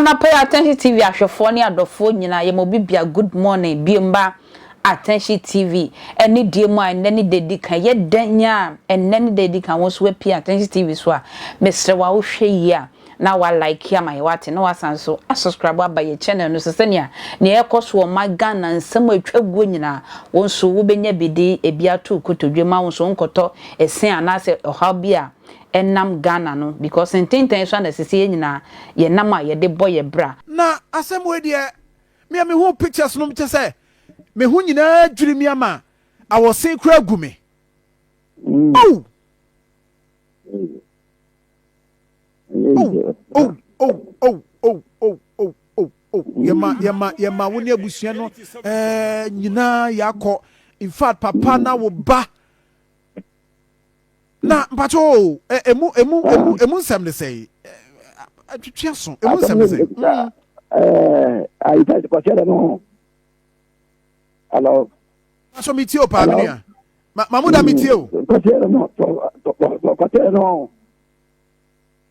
Anapa yi Attention TV ahwɛfoɔ ne adɔfoɔ nyinaa yɛma obi bia good morning biom ba Attention TV ɛne die mu a ɛnnɛ ne da di kan yɛ dɛn a ɛnnɛ ne da di kan wo nso wapie Attention TV so a mesrɛ wo a wohwɛ yie a na wa like ama yɛ wate na wasan so asubscribe aba yɛ channel no so sɛnea nea ɛkɔ so wɔ ma Ghana nsɛm a atwa guo nyinaa wo nso wobɛnya bi de ebi ato kotodwe ma wo nso wonkɔtɔ ɛsen anaasɛ ɔhaw bi a ɛnam Ghana no because ntenten so a na ɛsɛ sɛ yɛn nyinaa yɛnam a yɛde bɔ yɛ bra. Na asɛm wei deɛ me a mehu pictures nom kyɛ sɛ me ho nyinaa dwiri me ama awɔsen koraa gu me. Oh! Oh! Oh! Oh! Oh! Oh! Oh! Oh! Oh! Oh! Yɛma yɛma yɛma wo ne abusua no ɛɛ nyinaa yɛakɔ. In fact papa na wo ba Na mpakyɛ o, emu emu emu emu nsɛm ne sɛn? Atwitwi aso, emu nsɛm ne sɛn? Mm. Ɛɛ, ayi fɛn kɔsɛ dɛ no. Hello. Aso mi tie o paa mi nua. Ma mamu da mi tie o. Kɔsɛ dɛ no, kɔsɛ dɛ no.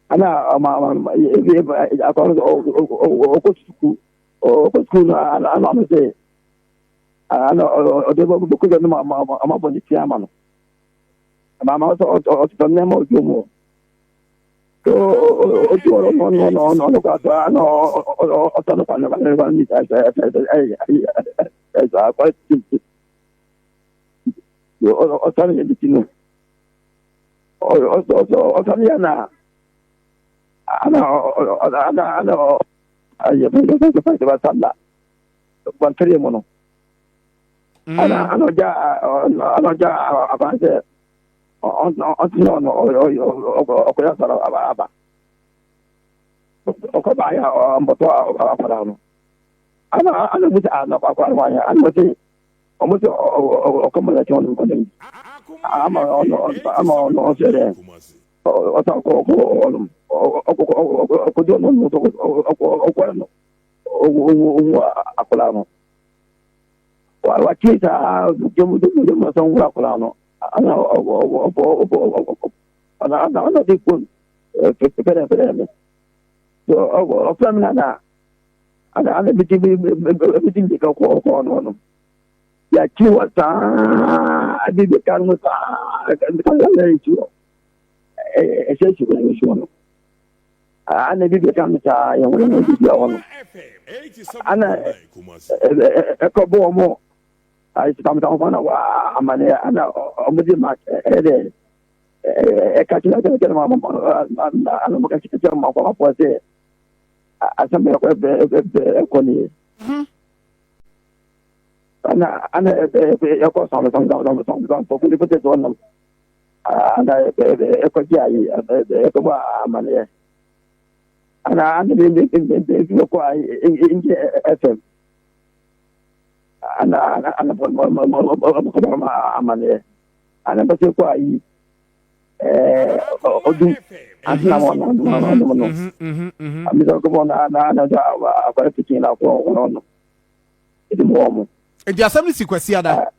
Ana ɔma ɔma ebi akɔrɔ ɔkɔ sukuu ɔkɔ sukuu no ana ɔmo sɛ ana ɔde bɔ kɔ dɛ no ma ɔma bɔ ne ti ama no. Maama ɔsɛ ɔtotɔ nneɛma wɔ dwom hɔ. So otu ɔno ɔno ɔno ɔno ɔno kɔ ato ano ɔtɔ no kwan no kwan no kwan no ɛsɛ ɛsɛ ɛsɛ ɛyɛ ɛsɛ akɔ ti ɔtɔ no yɛ ti no ɔsɔ ɔsɔ ɔtɔ no yɛ na ana ana ana ayɛ fɛn fɛn fɛn fɛn sala bɔntɛri mu no. Ana ana ɔgya ana ɔgya aban sɛ ɔtena ɔno ɔkɔyɛ asɔre aba aba ɔkɔ baayɛ a ɔmbɔtɔ akwadaa no ana ana mu sɛ ana akwadaa no wanyɛ ana mo sɛ ɔmo sɛ ɔkɔ mo lɛkyɛ ɔno nkɔdɛm ama ɔno ama ɔno ɔsɛ dɛ ɔsan ɔkɔ ɔkɔ ɔnom ɔkɔ ɔkɔ di ɔno ɔno ɔkɔ ɔkɔ no ɔwɔ ɔwɔ akwadaa no. Wakye saa dwom dwom dwom na sɔn wura akwadaa no ana ɔbɔ ɔbɔ ɔbɔ ɔbɔ ɔbɔ ana ana ana de fon fɛrɛ fɛrɛ mi so ɔbɔ ɔfrɛ mi na na ana ana bi ti bi bi ti bi ka kɔ kɔ ɔno ɔno yɛakyi wɔ saa bi bi ka no saa ka na na ekyi wɔ ɛhyɛ ekyi wɔ ekyi wɔ no ana bi bɛka no saa yɛn wɔn bi bi wɔ no ana ɛkɔ bɔ wɔn ayitamtam fana wa amane ana wɔn de ma ɛyɛ dɛ ɛka kyerɛ kyerɛ kyerɛ ma ana wɔn ka kyerɛ kyerɛ ma kɔ afɔ sɛ asɛm bɛ ɛkɔ ɛbɛ ɛkɔ ne yɛ ana ana ɛkɔ sɔn sɔn sɔn sɔn sɔn sɔn fɔ kuli pɛtɛ sɔn nam ana ɛkɔgye ayi ɛkɔbɔ amaneɛ ana ana bi bi bi bi bi kɔ ayi nkyɛ fm ana ana ana bɔ bɔ bɔ bɔ bɔ bɔ bɔ amaneɛ ana bɛsɛ kɔ ayi ɛɛ ɔdum asena wɔn no ɔdum no abisa kɔbɔ na ana ana akɔrɔ pikin na akɔ wɔn no ɛdi mu wɔn mo. Nti asɛm no si Kwasiada.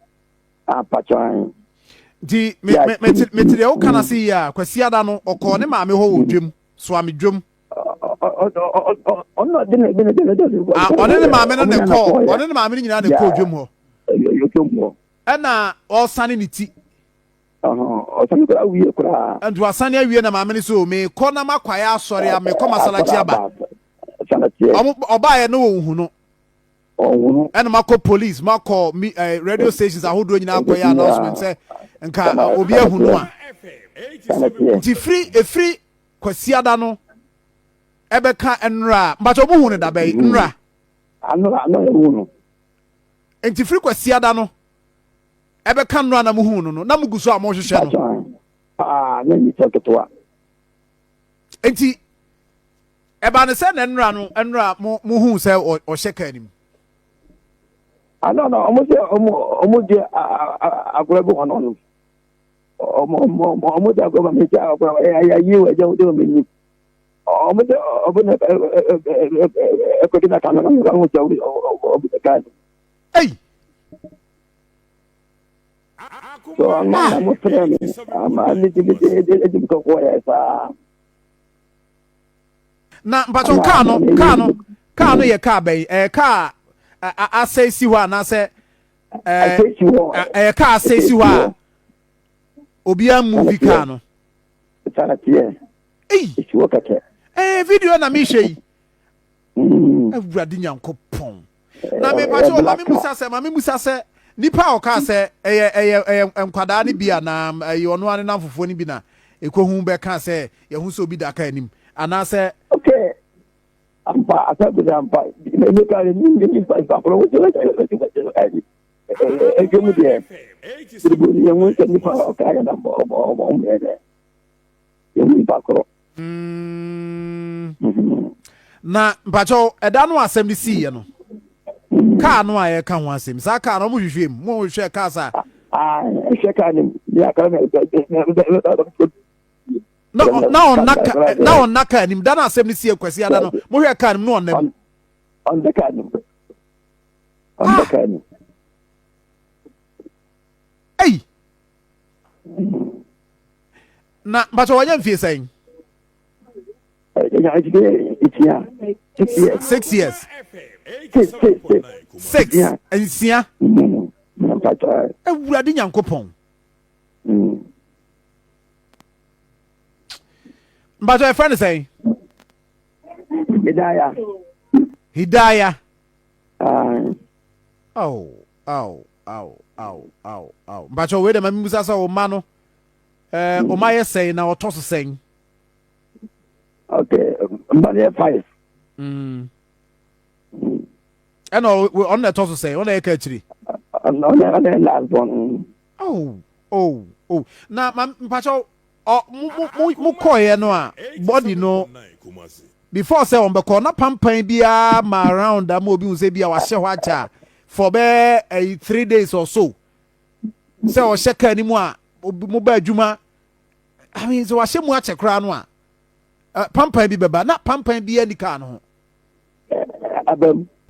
Apakyɛw. Nti me me me te me te deɛ woka no ase yie a Kwasiada no ɔkɔɔ ne maame hɔ wɔ dwam Soame dwam. Ɔno de ne de ne de ne de. Ah, ɔne ne maame no na ɛkɔɔ ɔne ne maame no nyinaa na ɛkɔɔ dwam hɔ. Dwam hɔ. Ɛna ɔresane ne ti. Ɔsane koraa awie koraa. Nti wasane awie na maame no sɛ o mekɔ na makɔ ayɛ asɔre a mekɔ masalakyi aba. Ɔmo ɔbaeɛ no wɔnhu no. Ɔhunu. Ɛna makɔ police, makɔ mi eh, radio stations ahodoɔ nyinaa akɔyɛ announcement sɛ nka obi ahu no a. Nti firi efiri Kwasiada no ɛbɛka nnora a mpakyɛ ɔmo hu no da bɛyi nnora. Anora anora ehu no. Nti firi Kwasiada no ɛbɛka nnora na mo hu no no na mo gu so a mo hwehwɛ no. Paa ne nisɛ ketewa. Nti Ɛbaa no sɛ na nnora no nnora mo mo huu sɛ ɔhyɛ kaa no mu. Ano na ɔmo sɛ ɔmo ɔmo di agorɔ bi wɔn ɔno ɔmo ɔmo ɔmo ɔmo di agorɔ ma mi sɛ agorɔ ɛyɛ ayi wɔ ɛgya wɔ mi nim ɔmo sɛ ɔmo na ɛkɔ di na kan na ɔmo sɛ ɔmo sɛ kaa no. Ei. So ɔmo na mo fɛrɛ mi ama mi ti mi ti edi mi kɔkɔ yɛ saa. Na mpatwɔ, kaa no yɛ kaa bɛyi? Ɛyɛ kaa asɛe si hɔ anaasɛ ɛɛ ɛyɛ kaa asɛe si hɔ a obiara move kaa no? Eyi video na mi hwɛ yi, Awurade Nyankopɔn! Na mepatwɛ, maame musa sɛ nipa a ɔkaa sɛ ɛyɛ nkwadaa no bi anaa ɛyɛ ɔno ane namfofoɔ no bi na ekohu bɛka sɛ yɛho sɛ obi da kaa anim anaasɛ? Okay, ampa, asɛm bi ampa, nipa nipa nipa koro wotu wotu ɛdwa mu deɛ yɛn ho sɛ nipa ɔkaa yɛ na ɔbɔ ɔbɔ ɔmo yɛ dɛ yɛn ho nipa koro. Na mpakyɛw, ɛda no asɛm no siiɛ no, kaa no a yɛka ho asɛm, saa kaa no, ɔmo hwehwɛ mu, mo hwehwɛ kaa saa? Ɛhwɛ kaa no mu aka na na ɔnna kaa anim da no asɛm no sie Kwasi ada no, mohwɛ kaa no mu na ɔnam? Ɔnda kaa no mu, ɔnda kaa no mu. Ei, na mpakyɛ, wɔnyɛ mfie sɛn? 6 years. 6 years? Six, six, six. Six, 6. Awurade Nyankopɔn! Mpakyɛ, ɛfrɛ no sɛn? Hidaya. Hidaya. Aw, aw, aw, aw, aw, aw! Mpakyɛ, wei dɛ ma mimusa sɛ wo ma no, ɔma yɛ sɛn na ɔtɔ so sɛn? Okay, mba no yɛ five. Ɛna ɔno na ɛtɔ so sɛn? Ɔno na yɛ ka akyire? Ɔno yɛ last born. Oh, na ma mpakyɛw, ɔ mo mo mo mo kɔɔyɛ no a, body no, before sɛ wɔn bɛkɔ na pampan biara ma around ama obi hu sɛ bi a wahyɛ hɔ akyɛ a for bɛɛ ɛyi 3 days or so, sɛ ɔhyɛ kaa no mu a, obi mo ba adwuma, I mean, sɛ wahyɛ mu akyɛ koraa no a, pampan bi bɛba na pampan biara ni kaa no ho? Abam.